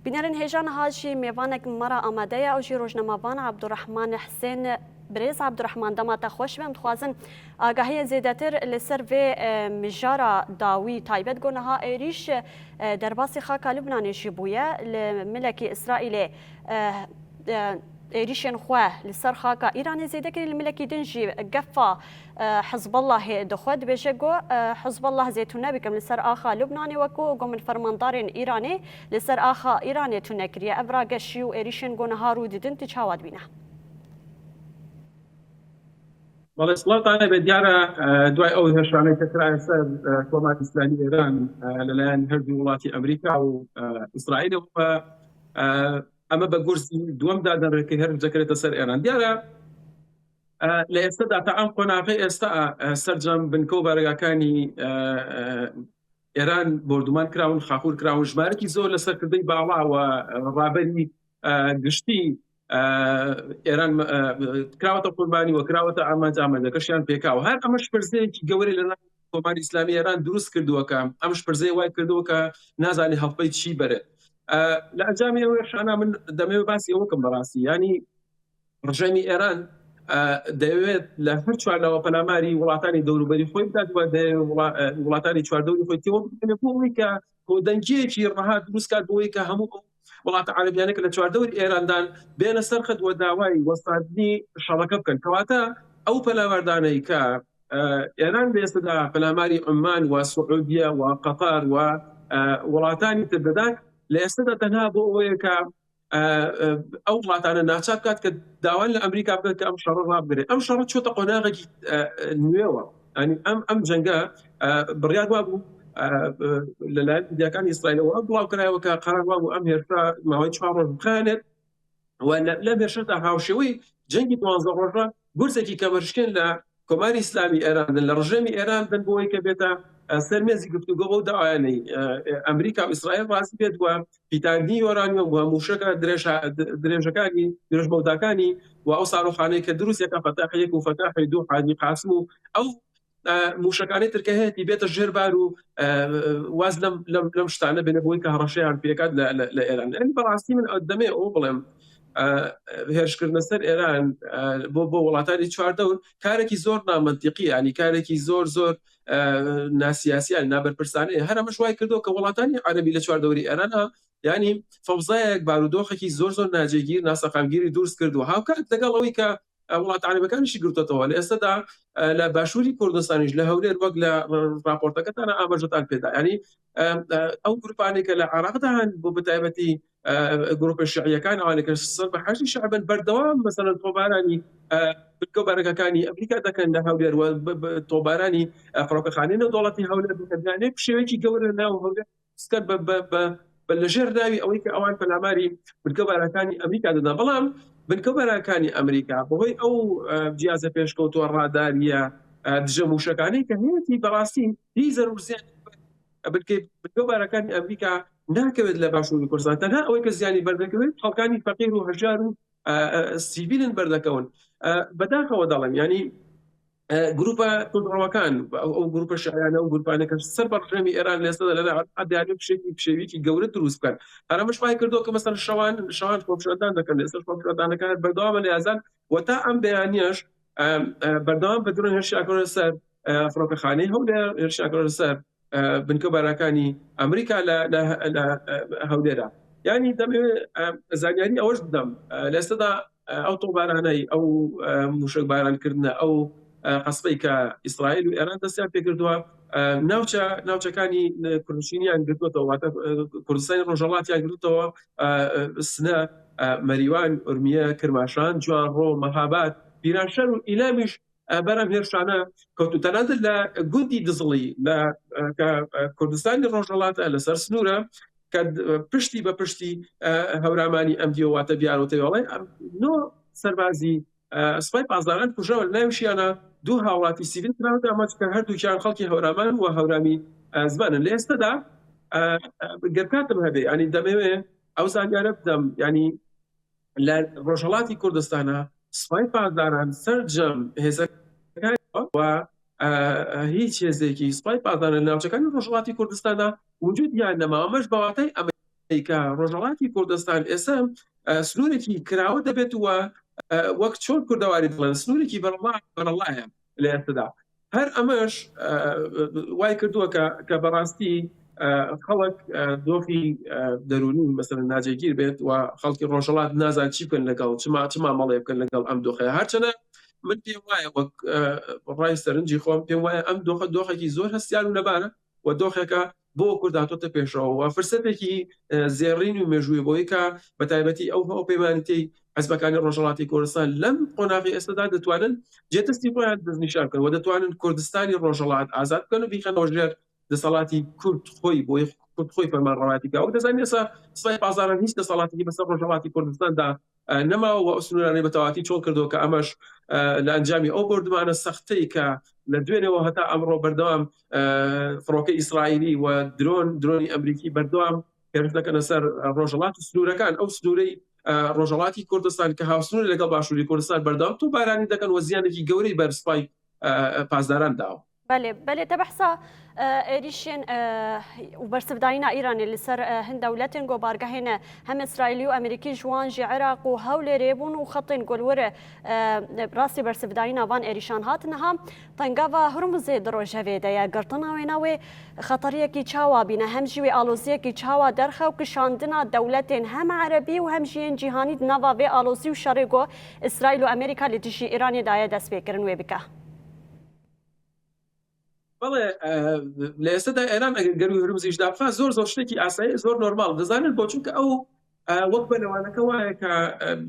Bînerên hêja niha jî mêvanek me re amade ye, ew jî rojnamevan Ebdurehman Hisên. Birêz Ebdurehman dema te xweş be em dixwazin agahiyên zêdetir li ser vê mijara dawî taybet ku niha êrîş derbasî xaka Lubnanê jî bûye li milekî Îsraîlê êrîşên xwe li ser xaka Îranê zêde kirî li milekî din jî gefa Hizbullahê dixwe dibêje ku Hizbullah zê tune bikim li ser axa Lubnanê wek ku min fermandarên Îranê li ser axa Îranê tune kiriye. Ev rageşî û êrîşên ku niha rû didin tu çawa dibîne? Belê silav tane be diyar e دوای ئەو هێرشانەی کە کرایە سەر کۆماری ئیسلامی ئێران لەلایەن هەردوو وڵاتی ئەمریکا و ئیسرائیلەوە ئەمە بە گورزی دووەم دادەنرێت کە هێرش دەکرێتە سەر ئێران دیارە لە ئێستادا تا ئەم قۆناغەی ئێستا سەرجەم بنکە و بارەگاکانی ئێران بۆردومان کراون خاپور کراون ژمارەکی زۆر لە سەرکردەی باڵا و ڕابەری گشتی ئێران کراوەتە قوربانی و کراوەتە ئامانج ئامانجەکەشیان پێکاوە هەر ئەمەش پرسەیەکی گەورەی لە کۆماری ئیسلامی ئێران دروست کردووە کە ئەمش پرزەی وای کردووە کە نازانێ هەڵپەی چی بەرێت لە ئەنجامی ئەو هێرشانە من دەمەوێت باسی ئەوە بکەم بەڕاستی ینی ڕژێمی ئێران دەیەوێت لە هەر چوارلاوە پەلاماری وڵاتانی دەوروبەری خۆی بدات و وڵاتانی چواردەوری خۆی تێوە بکەنێت بۆ ئەوەی کە کۆدەنگییەکی ڕەها دروست کات بۆ ئەوەی کە هەموو ئەو وڵاتە عەرەبیانە کە لە چواردەوری ئێراندان بێنە سەر خەت و داوای وەستاندنی شەڕەکە بکەن کەواتە ئەو پەلاماردانەی کە ئێران لە ئێستادا پەلاماری عومان و سعودیە و قەتەر و وڵاتانی تر دەدات لە ئێستادا تەنها بۆ ئەوەیە کە ئەو وڵاتانە ناچار بکات کە داوان لە ئەمریکا بکەن کە ئەم شەڕە ڕابگرێت ئەم شەڕە چۆتە قۆناغێکی نوێوە ئەنی ئەم ئەم جەنگە بڕیار وابوو لەلایەن میدیاکانی ئیسرائیلەوە بڵاو کرایەوە کە قەرار وابوو ئەم هێرشە ماوەی چوار ڕۆژ بخایەنێت و لەم هێرشەدا هاوشێوەی جەنگی دوانزە ڕۆژە گورزێکی کەمەرشکێن لە کۆماری ئیسلامی ئێران لە ڕژێمی ئێران بن بۆی کە بێتە سەر مێزی گفتوگۆ بەو داوایانەی ئەمریکا و ئیسرائیل ڕازی بێت و پیتاندنی یۆرانیۆم و موشەکە درێژەکانی درێژمەوداکانی و ئەو ساروخانەی کە دروستەکە فەتاح یەک و فەتاحی دوو حاجی قاسم و ئەو موشەکانی ترکە هەیەی بێتە ژێر بار و واز لەم لەم لەم شتانە بێنە بۆی کە هەڕەشەیان پێکات لە ئێران ئەنی بەڕاستی من دەمێ ئەو بڵێم هێرشکردنە سەر ئێران بۆ بۆ وڵاتانی چواردەور کارێکی زۆر نامەنتیقی ینی کارێکی زۆر زۆر ناسیاسیان نابەرپرسانەیە هەر ئەمەش وای کردو کە وڵاتانی عەربی لە چواردەوری ئێرانە ینی فەوزایەک بارودۆخێکی زۆر زۆر ناجێگیر ناسەقامگیری دروست کردو هاوکات لەگەڵ ئەوەی کە وڵاتە عەرەبەکانیشی گرتۆتەوە لە ئێستادا لە باشووری کوردستانیش لە هەولێر وەک لە راپۆرتەکەتان ئاماژەتان پێدا ینی ئەو گروپانێک کە لە عراقدا هەن بۆ بەتایبەتی گروپە شیعیەکان ئەوانە کە سەر بە حەشدی شەعبن بەردەوام مەسەلەن تۆپبارانی بنکە و بارەگاکانی ئەمریکا دەکەن لە هەولێر و تۆپبارانی فڕۆکەخانەی نێودەوڵەتی هەولێر دەکەن یانێ پشێوێکی گەورە لە ناو هەولێر سکەر بە بە بە بە لەژێر ناوی ئەوەی کە ئەوان پەلاماری بنکە بارەکانی ئەمریکا دەدەن بەڵام بنکە بارەکانی ئەمریکا بەهۆی ئەو جیازە پێشکەوتووە ڕاداریە دژە موشەکانەی کە هەیەتی بەڕاستی هیچ زەرور زیان بنکەی بنکە بارەکانی ئەمریکا ناکەوێت لە باشووری کوردستان تەنها ئەوەی کە زیانی بەردەکەوێت خەڵکانی فەقیر و هەژار و سیڤیلن بەردەکەون بەداخەوە دەڵێم ینی گروپە توندڕەوەکان ئەو گروپە شیعیانە و گروپانە کە سەر بە ڕژێمی ئێران لە ئێستادا لە عێراق دەیانەوێت پشێکی پشێویەکی گەورە دروست بکەن هەر ئەمەش وای کردووە کە مەسەلەن شەوان شەوان خۆپیشاندان دەکەن ئێستا خۆپیشاندانەکان بەردەوامە لە یازان و تا ئەم بەیانیەش بەردەوام بە درۆن هێرشی ئەکەنە سەر فڕۆکەخانەی هەولێر هێرشی ئەکەنە سەر بنکە باراکانی ئەمریکا لە هەولێرە ینی دەمەوێت زانیاری ئەوەش بدەم لە ئێستادا ئەو تۆبارانەی ئەو موشک بارانکردنە ئەو قەسپەی کە ئیسرائیل و ئێران دەستیان پێکردووە ناوچە ناوچەکانی کوردنشینیان گرتووەتەوە واتە کوردستانی ڕۆژهەڵاتیان گرتووەتەوە سنە مەریوان ئورمیە کرماشان جوانڕۆ مەهاباد پیرانشار و ئیلامیش بەر ئەم هێرشانە کەوتون تەنانەت لە گوندی دزڵی لە کە کوردستانی ڕۆژهەڵاتە لەسەر سنوورە کە پشتی بە پشتی هەورامانی ئەم دیواتە بیارۆتەوەڵێ نۆ سەربازی سپای پاسداران کوژراوە لە ناویشیانە دوو هاوڵاتی سیڤیل کراوەتە ئامانج کە هەردووکیان خەڵکی هەورامان و هەورامی زمانن لە ئێستادا گەر کاتم هەبێ ینی دەمەوێ ئەو زانیارە بدەم ینی لە ڕۆژهەڵاتی کوردستانە سپای پاسداران سەرجەم هێزەکانی و هیچ هێزێکی سپای پاسداران لە ناوچەکانی ڕۆژهەڵاتی کوردستانە وجودیان نەماوە ئەمەش بە واتای ئەمە. کە ڕۆژهەڵاتی کوردستان ئێستا سنوورێکی کراوە دەبێت و وەک چۆن کوردەواری دەڵێن سنوورێکی بەرەڵا بەرەڵایە لە ئێستادا هەر ئەمەش وای کردووە کە کە بەڕاستی خەڵک دۆخی دەرونی مەسەر ناجێگیر بێت و خەڵکی ڕۆژهەڵات نازان چی بکەن لەگەڵ چما چ مامەڵێ بکەن لەگەڵ ئەم دۆخەیە هەرچەنە من پێم وایە وەک ڕای سەرنجی خۆم پێم وایە ئەم دۆخە دۆخێکی زۆر هەستیار و لەبارە و دۆخێکە بۆ کورد هاتۆتە پێشەوە و فرسەتێکی زێڕین و مێژووی بۆی کە بە تایبەتی ئەو هاوپەیمانێتیەی حزبەکانی ڕۆژهەڵاتی کوردستان لەم قۆناغی ئێستادا دەتوانن جێدەستی خۆیان دەستنیشان بکەن و دەتوانن کوردستانی ڕۆژهەڵات ئازاد بکەن و بیخەنەوە ژێر دەسەڵاتی کورد خۆی بۆی کورد خۆی فەرمانڕەوایەتی بکا. وەک دەزانین ئێستا سوپای پاسداران هیچ دەسەڵاتێکی بەسەر ڕۆژهەڵاتی کوردستاندا نەماوە و ئەو سنوورانەی بە تەواوەتی چۆڵ کردەوە کە ئەمەش لە ئەنجامی ئەو بۆردومانە سەختەی کە لە دوێنێوە هەتا ئەمڕۆ بەردەوام فڕۆکەی ئیسرائیلی و درۆن درۆنی ئەمریکی بەردەوام هێرش دەکەنە سەر ڕۆژهەڵات و سنوورەکان ئەو سنوورەی ڕۆژهەڵاتی کوردستان کە هاوسنوور لەگەڵ باشووری کوردستان بەردەوام تۆپبارانی دەکەن و زیانێکی گەورەی بەر سوپای پاسداران داوە. بەلێ بەلێ تە بەحسا êrîşên û bersivdayîna Îranê li ser hin dewletên ku bargehên hem Îsraîlî û Amerîkî ji wan ji Iraq û Hewlêrê bûn û xetên ku li wir rastî bersivdayîna van êrîşan hat niha tengava Hurmuzê di rojevê de ye. Girtina wêna wê xeteriyekî çawa bîne hem jî wê aloziyekî çawa derxe û kişandina dewletên hem Erebî û hem jî yên cîhanî di nava vê alozî û şerê ku Îsraîl û Amerîka li dijî Îranê daye destpêkirin wê bike. بەڵێ لە ئێستادا ئێران ئەگەر گەروی هورمزیش دابخا زۆر زۆر شتێکی ئاسایی زۆر نۆرماڵ دەزانن بۆ چونکە ئەو وەک بەلەوانەکە وایە کە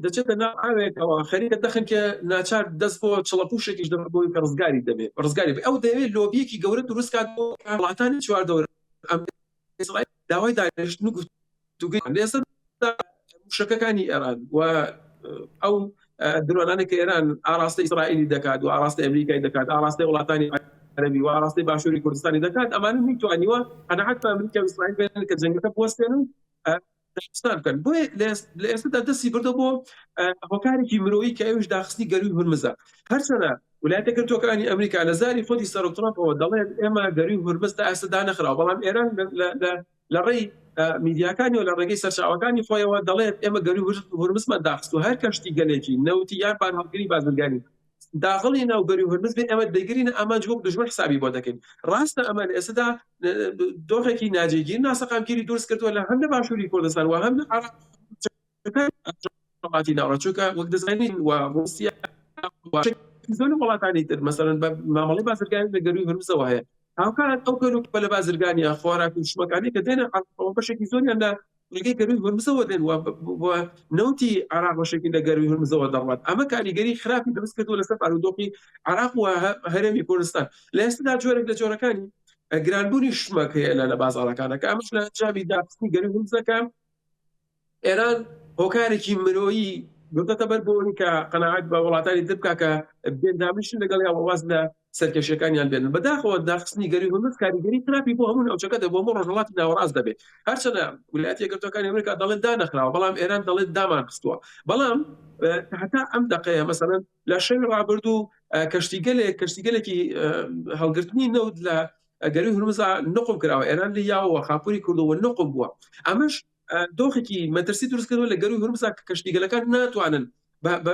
دەچێتە ناو ئاوێکەوە خەریکە دەخنکێ ناچار دەست بۆ چڵەپوشێکیش دەبات بۆی کە ڕزگاری دەبێت ڕزگاری بێت ئەو دەیەوێت لۆبیەکی گەورە دروست کات بۆ وڵاتانی چواردەور ئەم داوای دانیشتن و گفتوگۆی لە ئێستادا موشەکەکانی ئێران و ئەو درۆنانە کە ئێران ئاراستەی ئیسرائیلی دەکات و ئاراستەی ئەمریکای دەکات ئاراستەی وڵاتانی عەرەبی و ئاراستەی باشووری کوردستانی دەکات ئەمانە نەیتوانیوە قەناعەت بە ئەمریکا و ئیسرائیل بێنن کە جەنگەکە بوەستێنن دانوستان بکەن بۆیە لە ئێستادا دەستی بردە بۆ هۆکارێکی مرۆیی کە ئەویش داخستنی گەرووی هورمزە هەرچەنە ولایەتە یەکگرتووەکانی ئەمریکا لە زاری خۆدی سەرۆک ترەمپەوە دەڵێت ئێمە گەرووی هورمز تا ئێستا دانەخراوە بەڵام ئێران لە ڕێی میدیاکانی و لە ڕێگەی سەرچاوەکانی خۆیەوە دەڵێت ئێمە گەرووی هورمزمان داخستووە هەر کەشتی گەلێکی نەوتی یان بارهەڵگری بازرگانی داخڵی ناو گەرووی هورمز بێ ئێمە دەیگرینە ئامانج وەک دوژمن حسابی بۆ دەکەین ڕاستە ئەمە لە ئێستادا دۆخێکی ناجێگیر ناسەقامگیری دروست کردووە لە هەم لە باشووری کوردستان و هەم لە عێراق وڵاتی ناوڕاست چونکە وەک دەزانین و ڕووسیا و زۆر وڵاتانی تر مەسەلەن بە مامەڵەی بازرگانی لە گەرووی هورمزەوە هەیە هاوکات ئەو کەلوپەلە بازرگانیە خۆراک و شمەکانی کە دێنە عێراقەوە بەشێکی زۆریان لە ڕێگەی گەرووی هورمزەوە دێن و نەوتی عێراق بەشێکی لە گەرووی هورمزەوە دەڕوات ئەمە کاریگەری خراپی دروست کردووە لەسەر بارودۆخی عێراق و هەرێمی کوردستان لە ئێستادا جۆرێک لە جۆرەکانی گرانبوونی شمەک هەیە لە بازاڕەکانەکە ئەمەش لە ئەنجامی داخستنی گەرووی هورمزەکە ئێران هۆکارێکی مرۆیی گرتەتە بەر بۆ ئەوەی کە قەناعەت بە وڵاتانی تر بکا کە بێن دابنیشن لەگەڵیان و واز لە سەرکێشیەکانیان بێنن. بەداخەوە داخستنی گەرووی هورمز کاریگەری خراپی بۆ هەموو ناوچەکە دەبێت، بۆ هەموو ڕۆژهەڵاتی ناوەڕاست دەبێت. هەرچەندە ویلایەتە یەکگرتووەکانی ئەمریکا دەڵێن دانەخراوە، بەڵام ئێران دەڵێت دامانخستووە. بەڵام هەتا ئەم دەقەیە مەسەلەن لە شەوی ڕابردوو کەشتیگەلێک کەشتیگەلێکی هەڵگرتنی نەوت لە گەرووی هورمزا نوقم کراوە، ئێران لێی یاوە و خاپووری کردووە و نوقم بووە. ئەمەش دۆخێکی مەترسی دروست کردووە لە گەرووی هورمزا کە کەشتیگەلەکان ناتوانن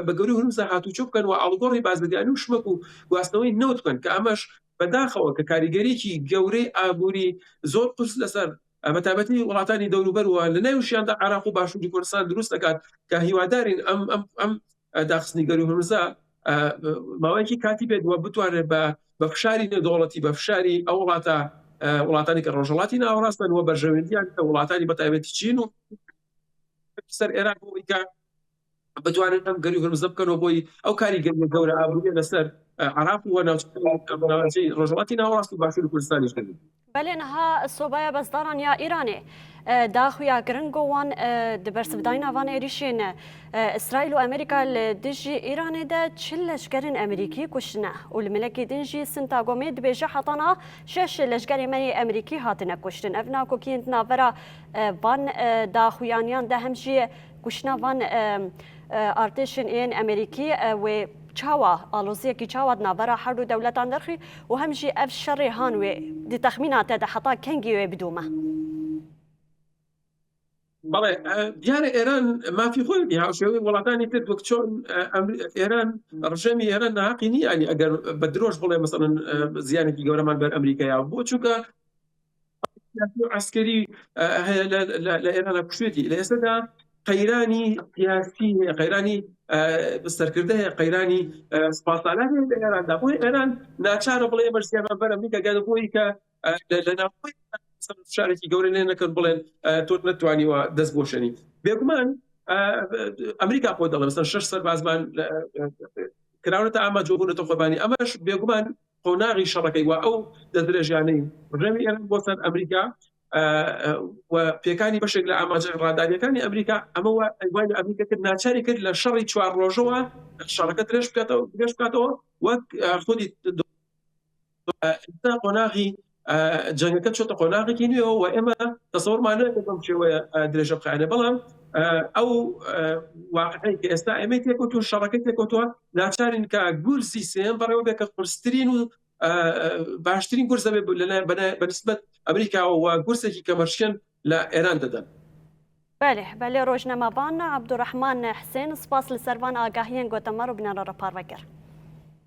بە گەرووی هورمزا هاتوچۆ بکەن و ئاڵوگۆڕی بازرگانی و شمەک و گواستنەوەی نەوت بکەن کە ئەمەش بەداخەوە کە کاریگەریی گەورەی ئابووری زۆر قورس لەسەر بە تایبەتی وڵاتانی دەوروبەر و لە ناویشیاندا عێراق و باشووری کوردستان دروست دەکات کە هیوادارین ئەم ئەم ئەم داخستنی گەرووی هورمزا ماوەیەکی کاتی بێت و بتوانێت بە بە فشاری نێودەوڵەتی بە فشاری ئەو وڵاتە وڵاتانی کە ڕۆژهەڵاتی ناوەڕاستن و بەرژەوەندیان کە وڵاتانی بە تایبەتی چین و سەر ئێران بۆ ئەوەی کە بتوانن ئەم گەرووی هورمزە بکەنەوە بۆی ئەو کاریگەریە گەورە ئابووریە لەسەر عێراق و ناوچەی ڕۆژهەڵاتی ناوەڕاست و باشووری کوردستانیش دەبێت. بەلێ niha sobaya besdaran ya Îranê da xuyakirin ku wan di bersivdayîna van êrîşên Îsraîl û Amerîka li dijî Îranê de 40 leşkerên Amerîkî kuştine û li milekî din jî Sintagomê dibêje heta niha şeş leşkerên me yê Amerîkî hatine kuştin. Ev nakokiyên di navbera van daxuyaniyan de hem jî Kuştina van artêşên ên Amerîkî wê çawa aloziyekî çawa di navbera her du dewletan derxî û hem jî ev şerê han wê di texmîna te de heta kengî wê bidome? بەڵێ دیارە ئێران مافی خۆیەتی هاوشێوەی وڵاتانی تر وەک چۆن ئێران ڕژێمی ئێران ناحەقی نییە ینی ئەگەر بە درۆش بڵێ مەسەڵەن زیانێکی گەورەمان بەر ئەمریکایا بۆ چونکە عسکەری هەیە لە ئێرانە کوشتێتی لە ئێستادا قەیرانی سیاسی هەیە قەیرانی سەرکردە هەیە قەیرانی سپاسالار هەیە لە ئێراندا بۆیە ئێران ناچارە بڵێ ئێمەش زیانمان بەر ئەمریکا گەر بۆی کە لە ناوخۆی فشارێکی گەورە لێ نەکەن بڵێن تۆ نەتوانیوە دەست بۆشێنی بێگومان ئەمریکا خۆی دەڵێ مەسەن شەش سەربازمان کراونەتە ئامانج و بوونەتە قوربانی ئەمەش بێگومان قۆناغی شەڕەکەی و ئەو دەستدرێژیانەی ڕژێمی ئێران بۆ سەر ئەمریکا و پێکانی بەشێک لە ئامانجە ڕاداریەکانی ئەمریکا ئەمە وای لە ئەمریکا کرد ناچاری کرد لە شەڕی چوار ڕۆژەوە شەڕەکە درێژ بکاتەوە درێژ بکاتەوە وەک خودی ئێستا قۆناغی جەنگەکە چۆتە قۆناغێکی نوێەوە و ئێمە تەسەوڕمان ناکرد بەم شێوەیە درێژە بخایەنێ بەڵام ئەو واقعی کە ئێستا ئێمەی تێکەوتووە شەڕەکە تێکەوتووە ناچارین کە گورزی سێم بەڕێوە بێ کە قورسترین و باشترین گورز دەبێت لەلایەن بەنسبەت ئەمریکاوە و گورزێکی کەمەرشکێن لە ئێران دەدەن. بەلێ بەلێ رۆژنەمەڤان عەبدولرەحمان حسێن سپاس لە سەر ڤان ئاگاهیەن گۆتە مە ڕوبنەرە ڕە پارڤە کر.